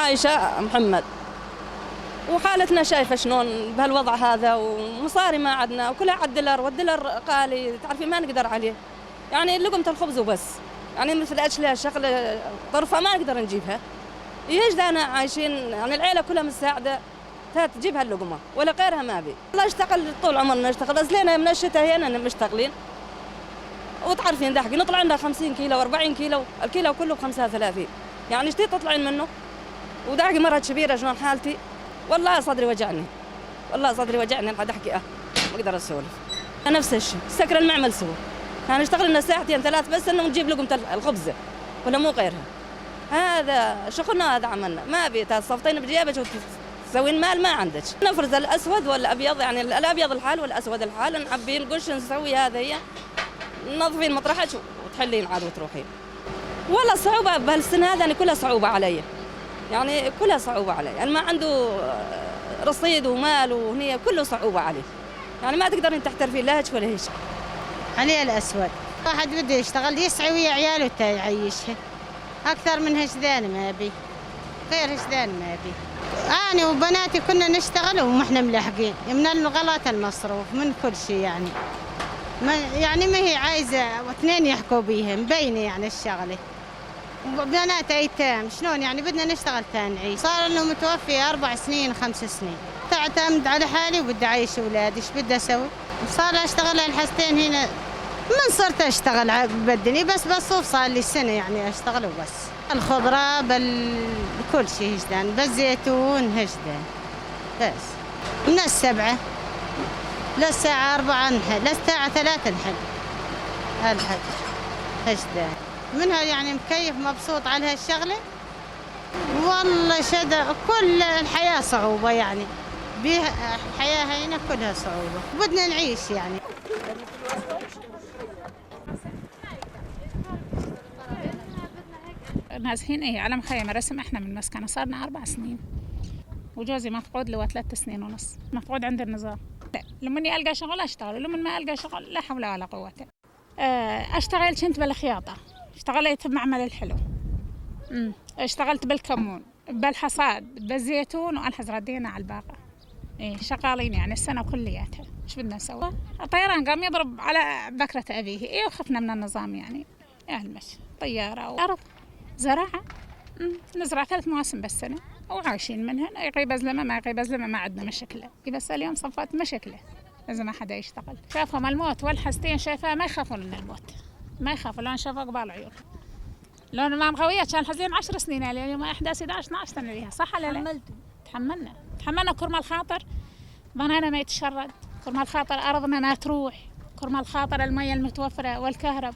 عايشة محمد، وحالتنا شايفة شلون بهالوضع هذا، ومصاري ما عندنا وكلها على الدولار، والدولار غالي تعرفين ما نقدر عليه. يعني لقمة الخبز وبس، يعني مثل أشلة شغلة طرفة ما نقدر نجيبها. ايش انا عايشين يعني العيلة كلها مساعدة تجيب هاللقمة ولا غيرها ما بي. والله اشتغل طول عمرنا نشتغل، بس لنا من الشتاء هنا مشتغلين. وتعرفين دحكي نطلع عندنا 50 كيلو و40 كيلو، الكيلو كله ب 35، يعني اشتي تطلعين منه. ودحكي مرة كبيرة شلون حالتي، والله صدري وجعني، والله صدري وجعني لحد احكي ما اقدر اسولف. نفس الشيء سكر المعمل سوا، يعني نشتغل لنا ساعتين ثلاث بس انه نجيب لقمة الخبزة ولا مو غيرها. هذا شغلنا هذا عملنا، ما بي تصفطين بجيبك وتسوين مال ما عندك. نفرز الاسود والابيض، يعني الابيض الحال والاسود الحال، نعبي نقش نسوي هذا هي نظفين مطرحك وتحلين عاد وتروحين. والله صعوبة بهالسنة هذا، يعني كلها صعوبة علي، يعني كلها صعوبة علي، يعني ما عنده رصيد ومال وهني كله صعوبة عليه، يعني ما تقدرين تحترفين لا هيك ولا هيك. علي الأسود، واحد بده يشتغل يسعي ويا عياله يعيشها، أكثر من هشدان ما أبي، غير هشدان ما أبي. أنا وبناتي كنا نشتغل وما إحنا ملاحقين من الغلط المصروف من كل شيء، يعني ما يعني ما هي عايزة واثنين يحكوا بيها مبينة يعني الشغلة. وبنات أيتام شلون يعني بدنا نشتغل تاني؟ صار إنه متوفي 4 سنين 5 سنين، تعتمد على حالي وبدي أعيش أولادي، إيش بدي أسوي؟ صار أشتغل الحاجتين هنا من صرت أشتغل بدني بس بالصوف صار لي سنة يعني أشتغل وبس. الخضرة بكل شيء هجدان، بالزيتون هجدان بس. من 7 للساعة 4 نحل، للساعة 3 نحل الحج هجدان. منها يعني مكيف مبسوط على هالشغلة. والله شدة كل الحياة صعوبة، يعني بيها الحياة هنا كلها صعوبة، بدنا نعيش يعني. نازحين ايه على مخيم رسم، احنا من مسكنة صارنا 4 سنين، وجوزي مفقود له 3 سنين ونص، مفقود عند النظام. لا لما اني القى شغل اشتغل، ولما ما القى شغل لا حول ولا قوة. اشتغلت كنت بالخياطة، اشتغلت بمعمل الحلو، اشتغلت بالكمون، بالحصاد، بالزيتون، والحز ردينا على الباقة. إيه شغالين يعني السنة كلياتها. ايش بدنا نسوي؟ الطيران قام يضرب على بكرة أبيه، إيه وخفنا من النظام يعني. يا المش طيارة وأرض زراعة، نزرع 3 مواسم بالسنة وعايشين منها. يغيب أزلمة ما يغيب أزلمة ما عندنا مشكلة، بس اليوم صفات مشكلة لازم ما حدا يشتغل. شافهم الموت والحستين شايفها ما يخافون من الموت، ما يخافوا لون شافوا قبال عيون. لون ما مغوية كان حزين 10 سنين اليوم 11 11 12 سنة ليها، صح ولا لا؟ تحملنا كرمال الخاطر بنانا ما يتشرد، كرمال الخاطر أرضنا ما تروح، كرمال الخاطر المية المتوفرة والكهرب.